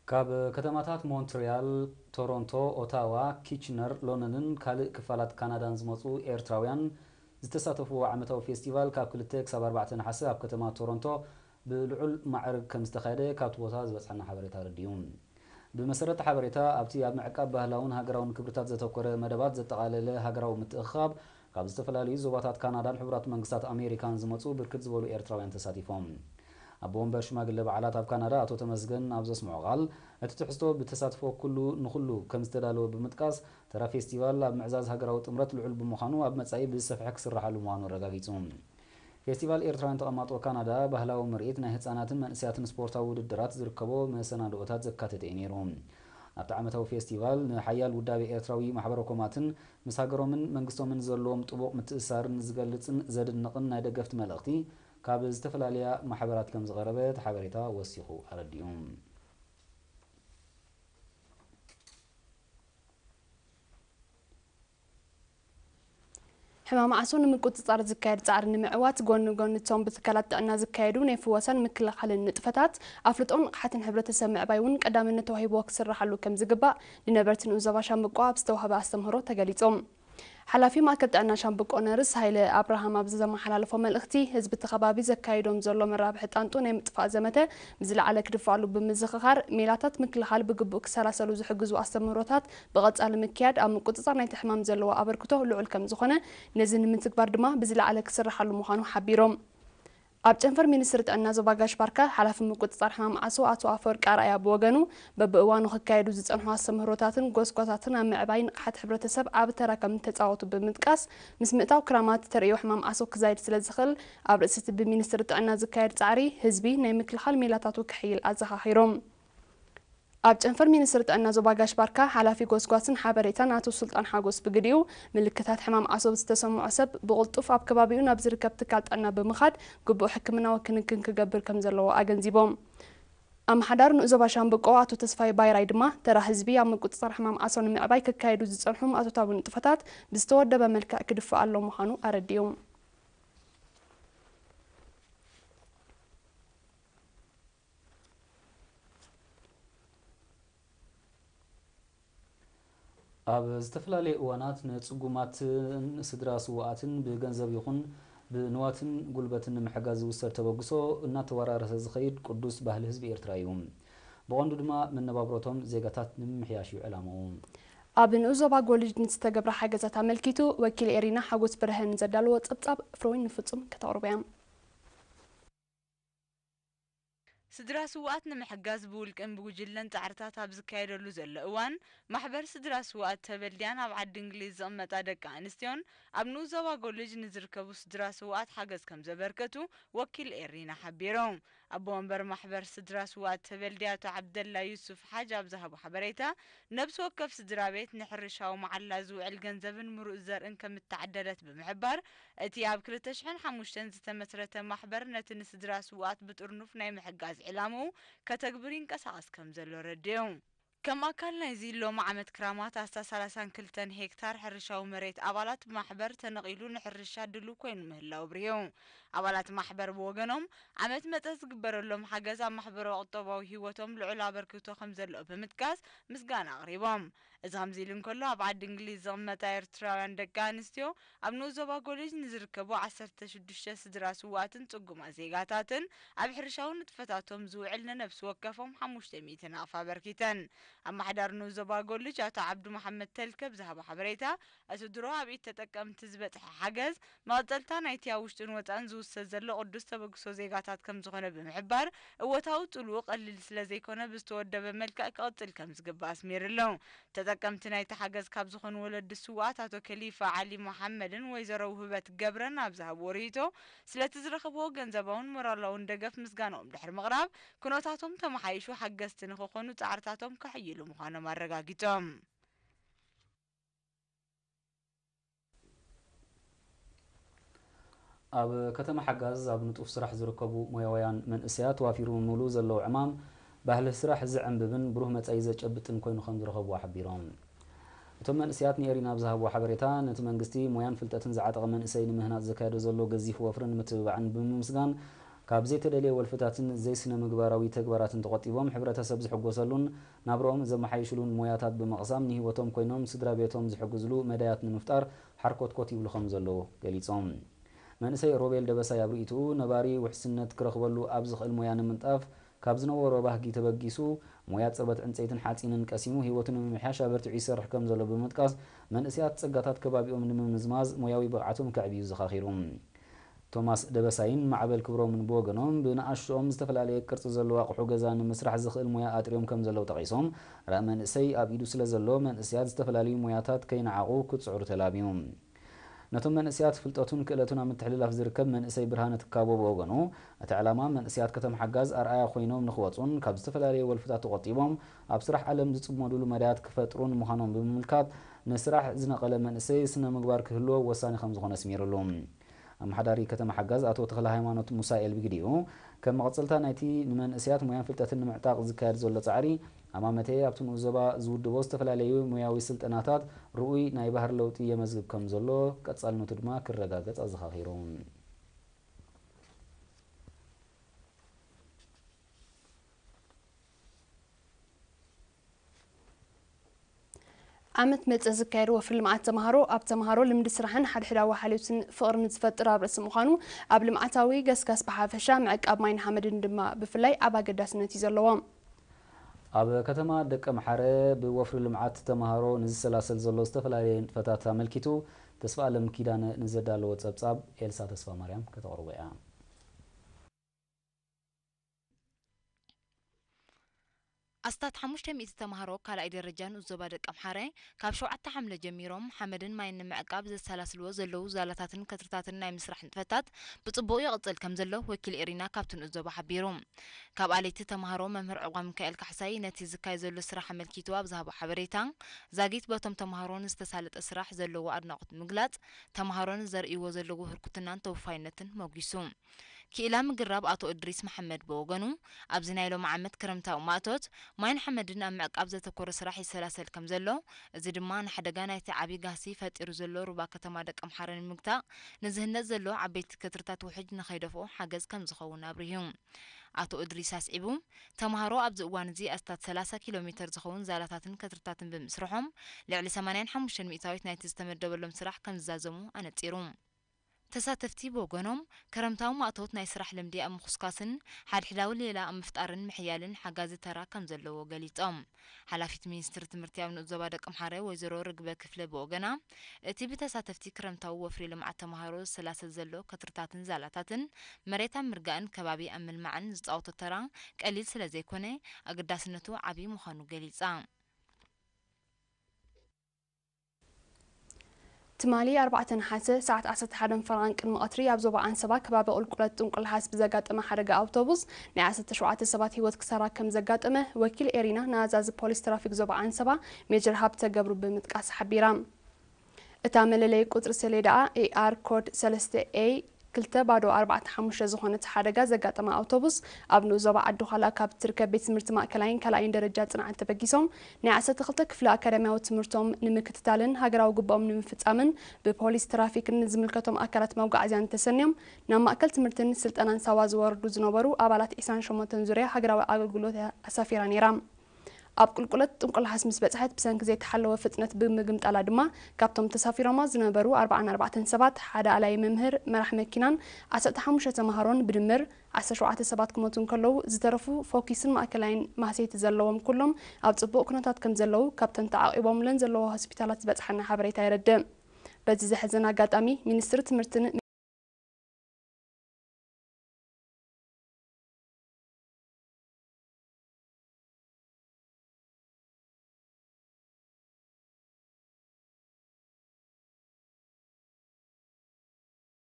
ካብ ከተማታት ሞንትሪያል፣ ቶሮንቶ፣ ኦታዋ፣ ኪችነር፣ ሎንደንን ካልእ ክፋላት ካናዳን ዝመጹ ኤርትራውያን ዝተሳተፍዎ ዓመታዊ ፌስቲቫል ካብ ክልተ ክሳብ ኣርባዕተ ነሓሰ ኣብ ከተማ ቶሮንቶ ብልዑል ማዕርግ ከም ዝተኻየደ ካብቲ ቦታ ዝበጽሐና ሓበሬታ ኣረዲኡ። ብመሰረት ሓበሬታ፣ ኣብቲ ኣብ ምዕቃብ ባህላውን ሃገራውን ክብርታት ዘተኮረ መደባት ዘጠቓለለ ሃገራዊ ምትእኽኻብ፣ ካብ ዝተፈላለዩ ዞባታት ካናዳን ሕቡራት መንግስታት ኣሜሪካን ዝመጹ ብርክት ዝበሉ ኤርትራውያን ተሳቲፎም። ኣቦ ወንበር ሽማግለ በዓላት ኣብ ካናዳ ኣቶ ተመስገን ኣብ ዘስምዖ ቃል፣ እቲ ትሕዝቶ ብተሳትፎ ኩሉ ንኹሉ ከም ዝተዳለወ ብምጥቃስ፣ ተራ ፌስቲቫል ኣብ ምዕዛዝ ሃገራዊ ጥምረት ልዑል ብምዃኑ፣ ኣብ መጻኢ ብዝሰፍሐ ክስራሓሉ ምዃኑ ኣረጋጊጹ። ፌስቲቫል ኤርትራውያን ተቐማጦ ካናዳ፣ ባህላዊ ምርኢት፣ ናይ ህጻናትን መንእሰያትን ስፖርታዊ ውድድራት ዝርከቦ መሰናድኦታት ዘካተተ እዩ ነይሩ። ኣብቲ ዓመታዊ ፌስቲቫል፣ ንሓያል ውዳቤ ኤርትራዊ ማሕበረ ኮማትን ምስ ሃገሮምን መንግስቶምን ዘለዎም ጥቡቕ ምትእስሳርን ዝገልጽን ዘድንቕን ናይ ደገፍቲ መልእኽቲ ካብ ዝተፈላለያ ማሕበራት ከም ዝቐረበ እቲ ሓበሬታ ወሲኹ ኣረዲኡ። ሕማም ዓሶ ንምቁጽጻር ዝካየድ ጻዕሪ ንምዕዋት፣ ጎኒ ጎኒ እቶም ብትካላት ጥዕና ዝካየዱ ናይ ፍወሳን ምክልኻልን ንጥፈታት፣ ኣፍልጦን ንቕሓትን ሕብረተሰብ ምዕባይ እውን ቀዳምነት ተዋሂብዎ ክስራሓሉ ከም ዝግባእ ንነበርቲ ንኡስ ዞባ ሻምብቆ ኣብ ዝተዋህበ ኣስተምህሮ ተገሊጾም። ሓላፊ ማእከል ጥዕና ሻምብቆ ነርስ ሃይለ ኣብርሃም ኣብ ዘመሓላለፎ መልእኽቲ፣ ህዝቢ እቲ ከባቢ ዘካይዶም ዘሎ መራብሒ ጣንጡ ናይ ምጥፋእ ዘመተ ብዝለዓለ ክድፍኣሉ ብምዝኽኻር፣ ሜላታት ምክልኻል ብግቡእ ክሰላሰሉ ዝሕግዙ ኣስተምህሮታት ብቐጻሊ ምክያድ ኣብ ምቁጽጻር ናይቲ ሕማም ዘለዎ ኣበርክቶ ልዑል ከም ዝኾነ፣ ነዚ ንምትግባር ድማ ብዝለዓለ ክስርሓሉ ምዃኑ ሓቢሮም። ኣብ ጨንፈር ሚኒስትሪ ጥዕና ዞባ ጋሽ ባርካ ሓላፊ ምቁጽጻር ሕማም ዓሶ ኣቶ ኣፈወርቂ ኣርኣያ ብወገኑ፣ በብእዋኑ ክካየዱ ዝጸንሑ ኣስተምህሮታትን ጎስጓሳትን ኣብ ምዕባይ ንቕሓት ሕብረተሰብ ዓቢ ተራ ከም እተጻወቱ ብምጥቃስ፣ ምስ ምእታው ክራማት ተርእዮ ሕማም ዓሶ ክዛይድ ስለ ዝኽእል፣ ኣብ ርእሲ እቲ ብሚኒስትሪ ጥዕና ዝካየድ ጻዕሪ፣ ህዝቢ ናይ ምክልኻል ሜላታቱ ክሕይል ኣዘኻኺሮም። ኣብ ጨንፈር ሚኒስትሪ ጥዕና ዞባ ጋሽ ባርካ ሓላፊ ጎስጓስን ሓበሬታን ኣቶ ሱልጣን ሓጎስ ብግዲኡ፣ ምልክታት ሕማም ዓሶ ዝተሰምዖ ሰብ ብቕልጡፍ ኣብ ከባቢኡ ናብ ዝርከብ ትካል ጥዕና ብምኻድ ግቡእ ሕክምናዊ ክንክን ክገብር ከም ዘለዎ ኣገንዚቦም። ኣመሓዳሪ ንኡስ ዞባ ሻምብቆ ኣቶ ተስፋይ ባይራይ ድማ፣ ተራ ህዝቢ ኣብ ምቁጽጻር ሕማም ዓሶ ንምዕባይ ክካየዱ ዝጸንሑ ማእቶታዊ ንጥፈታት ብዝተወደበ መልክዕ ክድፋኣሎም ምዃኑ ኣረዲኦም። ኣብ ዝተፈላለዩ እዋናት ንጽጉማትን ስድራ ስዉኣትን ብገንዘብ ይኹን ብንዋትን ጉልበትን ንምሕጋዝ ዝውሰድ ተበግሶ እናተወራረሰ ዝኸይድ ቅዱስ ባህሊ ህዝቢ ኤርትራ እዩ። ብቐንዱ ድማ መነባብሮቶም ዜጋታት ንምምሕያሽ እዩ ዕላምኡ። ኣብ ንኡስ ዞባ ጎልጅ ንዝተገብረ ሓገዛት ኣመልኪቱ ወኪል ኤሪና ሓጎስ ብርሀን ዘዳለዎ ጸብጻብ ፍሮይን ንፍጹም ከተቕርቡ እያ። ስድራ ስዉኣት ንምሕጋዝ ብውልቅን ብጉጅለን ጻዕርታት ኣብ ዝካየደሉ ዘሎ እዋን፣ ማሕበር ስድራ ስዉኣት ተበልድያን ኣብ ዓዲ እንግሊዝ ዝቕመጣ ደቂ ኣንስትዮን ኣብ ንኡስ ዞባ ጎልጅ ንዝርከቡ ስድራ ስዉኣት ሓገዝ ከም ዘበርከቱ ወኪል ኤሪና ሓቢሮም። ኣቦ ወንበር ማሕበር ስድራ ስዉኣት ተበልድያ ኣቶ ዓብደላ ዩሱፍ ሓጅ ኣብ ዝሃቦ ሓበሬታ፣ ነብሲ ወከፍ ስድራ ቤት ንሕርሻዊ መዓላ ዝውዕል ገንዘብን ምሩእ ዘርእን ከም እተዓደለት ብምሕባር፣ እቲ ኣብ ክልተ ሽሕን ሓሙሽተን ዝተመስረተ ማሕበር ነቲ ንስድራ ስዉኣት ብጥርኑፍ ናይ ምሕጋዝ ዕላምኡ ከተግብር ይንቀሳቐስ ከም ዘሎ ረድዮም። ከም ኣካል ናይዚ ሎሚ ዓመት ክራማት ኣስታት ሰላሳን ክልተን ሄክታር ሕርሻዊ መሬት ኣባላት ማሕበር ተነቒሉ ንሕርሻ ድሉው ኮይኑ ምህላው ኣብርሂው። ኣባላት ማሕበር ብወገኖም፣ ዓመት መጸ ዝግበረሎም ሓገዝ ኣብ ማሕበራዊ ቁጠባዊ ህይወቶም ልዑል ኣበርክቶ ከም ዘለዎ ብምጥቃስ ምስጋና ኣቕሪቦም። እዚ ከምዚ ኢሉ እንከሎ፣ ኣብ ዓዲ እንግሊዝ ዝቕመጣ ኤርትራውያን ደቂ ኣንስትዮ ኣብ ንኡስ ዞባ ጎልጅ ንዝርከቡ ዓሰርተ ሽዱሽተ ስድራ ስዉኣትን ጽጉማት ዜጋታትን ኣብ ሕርሻዊ ንጥፈታቶም ዝውዕል ነነብሲ ወከፎም ሓሙሽተ ሚእቲ ናቕፋ ኣበርኪተን። ኣመሓዳሪ ንኡስ ዞባ ጎልጅ ኣቶ ዓብዱ መሓመድ ተልከ ብዝሃቦ ሓበሬታ፣ እቲ ድሮ ኣብ ኢድ ተጠቀምቲ ዝበጽሐ ሓገዝ፣ መቐጸልታ ናይቲ ኣብ ውሽጥን ወጻእን ዝውሰድ ዘሎ ቅዱስ ተበግሶ ዜጋታት ከም ዝኾነ ብምሕባር፣ እወታዊ ጽልኡ ቀሊል ስለ ዘይኮነ ብዝተወደበ መልክዕ ክቕጽል ከም ዝግባእ ኣስሚሩ ኣሎ። ተጠቀምቲ ናይቲ ሓገዝ ካብ ዝኾኑ ወለዲ ስዉኣት ኣቶ ከሊፋ ዓሊ መሓመድን ወይዘሮ ውህበት ገብረን ኣብ ዝሃብዎ ርእይቶ፣ ስለቲ ዝረኸብዎ ገንዘባውን ሞራላውን ደገፍ ምስጋናኦም ድሕሪ ምቕራብ፣ ኩነታቶም ተመሓይሹ ሓገዝቲ ንኽኾኑ ጻዕርታቶም ከሕይሉ ምዃኖም ኣረጋጊጾም። ኣብ ከተማ ሓጋዝ ኣብ ንጡፍ ስራሕ ዝርከቡ ሞያውያን መንእሰያት፣ ተዋፊሩ ምሉእ ዘለዉ ዕማም፣ ባህሊ ስራሕ ዘዕንብብን ብሩህ መጻኢ ዘጨብጥን ኮይኑ ከም ዝረኸብዎ ሓቢሮም። እቶም መንእሰያት ንኤሪና ኣብ ዝሃብዎ ሓበሬታ፣ ነቲ መንግስቲ ሞያን ፍልጠትን ዝዓጠቐ መንእሰይ ንምህናጽ ዘካየዶ ዘሎ ገዚፍ ወፍርን ምትብባዕን ብምምስጋን፣ ካብ ዘይተደልየ ወልፍታትን ዘይስነ ምግባራዊ ተግባራትን ተቖጢቦም ሕብረተሰብ ዝሕጎሰሉን ናብርኦም ዘመሓይሽሉን ሞያታት ብምቕሳም ንህይወቶም ኮይኖም ስድራ ቤቶም ዝሕግዝሉ መዳያት ንምፍጣር ሓርኮትኮት ይብሉ ከም ዘለዉ ገሊጾም። መንእሰይ ሮቤል ደበሳይ ኣብ ርእይትኡ ነባሪ ውሕስነት ክረኽበሉ ኣብ ዝኽእል ሞያ ንምንጣፍ ካብ ዝነበሮ ባህጊ ተበጊሱ ሞያ ጽርበት ዕንፀይትን ሓፂንን ቀሲሙ ህይወቱ ንምምሕያሽ ኣበርቲዑ ይሰርሕ ከም ዘሎ ብምጥቃስ መንእሰያት ጸጋታት ከባቢኦም ንምምዝማዝ ሞያዊ ብቕዓቶም ከዕብዩ ዘኻኺሩ። ቶማስ ደበሳይን ማዕበል ክብሮምን ብወገኖም ብንኣሽኦም ዝተፈላለየ ቅርጺ ዘለዎ ኣቑሑ ገዛ ንምስራሕ ዝኽእል ሞያ ኣጥርዮም ከም ዘለዉ ጠቒሶም ራእ መንእሰይ ኣብ ኢዱ ስለ ዘሎ መንእሰያት ዝተፈላለዩ ሞያታት ከይነዓቑ ክጽዕሩ ተላብዩ። ነቶም መንእሰያት ፍልጠቱን ክእለቱን ኣብ ምትሕልላፍ ዝርከብ መንእሰይ ብርሃነ ትካቦ ብወገኑ እቲ ዕላማ መንእሰያት ከተማ ሓጋዝ ኣርኣያ ኮይኖም ንክወፁን ካብ ዝተፈላለዩ ወልፍታት ተቆጢቦም ኣብ ስራሕ ዓለም ዝፅመዱሉ መዳያት ክፈጥሩን ምዃኖም ብምምልካት ንስራሕ ዝነቐለ መንእሰይ ስነ ምግባር ክህልዎ ወሳኒ ከም ዝኾነ ኣስሚሩሉ። ኣመሓዳሪ ከተማ ሓጋዝ ኣቶ ተኽለ ሃይማኖት ሙሳኤል ብግዲኡ ከም መቐፀልታ ናይቲ ንመንእሰያት ሞያን ፍልጠትን ንምዕጣቕ ዝካየድ ዘሎ ፃዕሪ ኣማመተ ኣብቲ ንኡስ ዞባ ዝውድቦ ዝተፈላለዩ ሞያዊ ስልጠናታት ርኡይ ናይ ባህሪ ለውጢ የመዝግብ ከም ዘሎ ቀፃልነቱ ድማ ክረጋገፅ ኣዘኻኺሩ። ዓመት መጸ ዝካየድ ወፍሪ ልምዓት ተምሃሮ ኣብ ተምሃሮ ልምዲ ስራሕን ሓድሕዳዊ ሓልዮትን ፍቕርን ዝፈጥር ኣብ ርእሲ ምዃኑ ኣብ ልምዓታዊ ገስጋስ ብሓፈሻ ምዕቃብ ማይን ሓመድን ድማ ብፍላይ ኣብ ኣገዳስነት እዩ ዘለዎ። ኣብ ከተማ ደቀምሓረ ብወፍሪ ልምዓት ተምሃሮ ንዝሰላሰል ዘሎ ዝተፈላለየ ንጥፈታት ኣመልኪቱ ተስፋ ኣለም ኪዳነ ንዘዳለዎ ጸብጻብ ኤልሳ ተስፋ ማርያም ከተቕርቦ እያ። ኣስታት ሓሙሽተ ሚእቲ ተምሃሮ ካልኣይ ደረጃ ንኡስ ዞባ ደቀምሓረ ካብ ሸውዓተ ሓምለ ጀሚሮም ሓመድን ማይን ንምዕቃብ ዘሰላስልዎ ዘለዉ ዛላታትን ከትርታትን ናይ ምስራሕ ንጥፈታት ብጽቡቕ ይቕጽል ከም ዘሎ ወኪል ኤሪና ካብቲ ንኡስ ዞባ ሓቢሩ። ካብ ኣለይቲ ተምሃሮ መምህር ዕቋ ሚካኤል ካሕሳይ ነቲ ዝካየድ ዘሎ ስራሕ ኣመልኪቱ ኣብ ዝሃቦ ሓበሬታ፣ ዛጊት በቶም ተምሃሮ ንዝተሳለጠ ስራሕ ዘለዎ ኣድናቖት ብምግላጽ፣ ተምሃሮ ንዘርእይዎ ዘለዉ ህርኩትናን ተወፋይነትን መጒሱ። ክኢላ ምግራብ ኣቶ እድሪስ መሓመድ ብወገኑ፣ ኣብዚ ናይ ሎሚ ዓመት ክረምታዊ ማእቶት ማይን ሓመድን ኣብ ምዕቃብ ዘተኮረ ስራሕ ይሰላሰል ከም ዘሎ፣ እዚ ድማ ንሓደጋ ናይቲ ዓቢ ጋህሲ ፈጢሩ ዘሎ ሩባ ከተማ ደቀምሓረ ንምግታእ ንዝህነጽ ዘሎ ዓበይቲ ከትርታት ውሕጅ ንኸይደፍኦ ሓገዝ ከም ዝኸውን ኣብሪሁ። ኣቶ እድሪስ ኣስዒቡ፣ ተምሃሮ ኣብዚ እዋን እዚ ኣስታት ሰላሳ ኪሎ ሜተር ዝኸውን ዛላታትን ከትርታትን ብምስርሖም፣ ልዕሊ ሰማንያን ሓሙሽተን ሚእታዊት ናይቲ ዝተመደበሎም ስራሕ ከም ዝዛዘሙ ኣነጺሩ። ተሳተፍቲ ብወገኖም፣ ክረምታዊ ማእቶት ናይ ስራሕ ልምዲ ኣብ ምኹስኳስን ሓድሕዳዊ ሌላ ኣብ ምፍጣርን ምሕያልን ሓጋዚ ተራ ከም ዘለዎ ገሊጾም። ሓላፊት ሚኒስትሪ ትምህርቲ ኣብ ንኡስ ዞባ ደቀምሓረ ወይዘሮ ርግበ ክፍለ ብወገና፣ እቲ ብተሳተፍቲ ክረምታዊ ወፍሪ ልምዓት ተምሃሮ ዝሰላሰል ዘሎ ከትርታትን ዛላታትን መሬት ኣብ ምርጋእን ከባቢ ኣብ ምልማዕን ዝጻወቶ ተራ ቀሊል ስለ ዘይኮነ፣ ኣገዳስነቱ ዓቢ ምዃኑ ገሊጻ። ትማሊ ኣርባዕተ ነሓሰ ሰዓት ዓሰርተ ሓደን ፈረቓን ቅድሚ ቀትሪ ኣብ ዞባ ዓንሰባ ከባቢ ቁልቁለት ጥንቁልሓስ ብዘጋጠመ ሓደጋ ኣውቶቡስ ናይ ዓሰርተ ሸውዓተ ሰባት ህይወት ክሳራ ከም ዘጋጠመ ወኪል ኤሪና ንኣዛዚ ፖሊስ ትራፊክ ዞባ ዓንሰባ ሜጀር ሃብተ ገብሩ ብምጥቃስ ሓቢራ። እታ መለለዪ ቁጽሪ ሰሌዳኣ ኤኣር ኮድ ሰለስተ ኤ ክልተ ባዶ ኣርባዕተ ሓሙሽተ ዝኾነት ሓደጋ ዘጋጠማ ኣውቶቡስ ኣብ ንኡስ ዞባ ዓዲ ዃላ ካብ ትርከብ ቤት ትምህርቲ ማእከላይን ካልኣይን ደረጃ ጽንዓት ተበጊሶም ናይ ዓሰርተ ክልተ ክፍለ ኣካዳሚያዊ ትምህርቶም ንምክትታልን ሃገራዊ ግብኦም ንምፍጻምን ብፖሊስ ትራፊክን ዝምልከቶም ኣካላት መጓዓዝያን ተሰንዮም ናብ ማእከል ትምህርትን ስልጠናን ሳዋ ዝወርዱ ዝነበሩ ኣባላት ዕስራን ሸሞንተን ዙርያ ሃገራዊ ኣገልግሎት እያ ኣሳፊራ ነይራ። ኣብ ቁልቁለት ጥንቁልሓስ ምስ በጽሐት ብሰንኪ ዘይተሓለወ ፍጥነት ብምግምጣላ ድማ ካብቶም ተሳፊሮማ ዝነበሩ ኣርባዓን ኣርባዕተን ሰባት ሓደ ኣላይ መምህር መራሕ መኪናን ዓሰርተ ሓሙሽተ ተምሃሮን ብድምር ዓሰርተ ሸውዓተ ሰባት ክሞቱ እንከለዉ ዝተረፉ ፎኪስን ማእከላይን ማህሰይቲ ዘለዎም ኩሎም ኣብ ጽቡቕ ኩነታት ከም ዘለዉ ካብተን ተዓቒቦምለን ዘለዋ ሆስፒታላት ዝበጽሓና ሓበሬታ የረድእ። በዚ ዘሕዝን ኣጋጣሚ ሚኒስትሪ ትምህርትን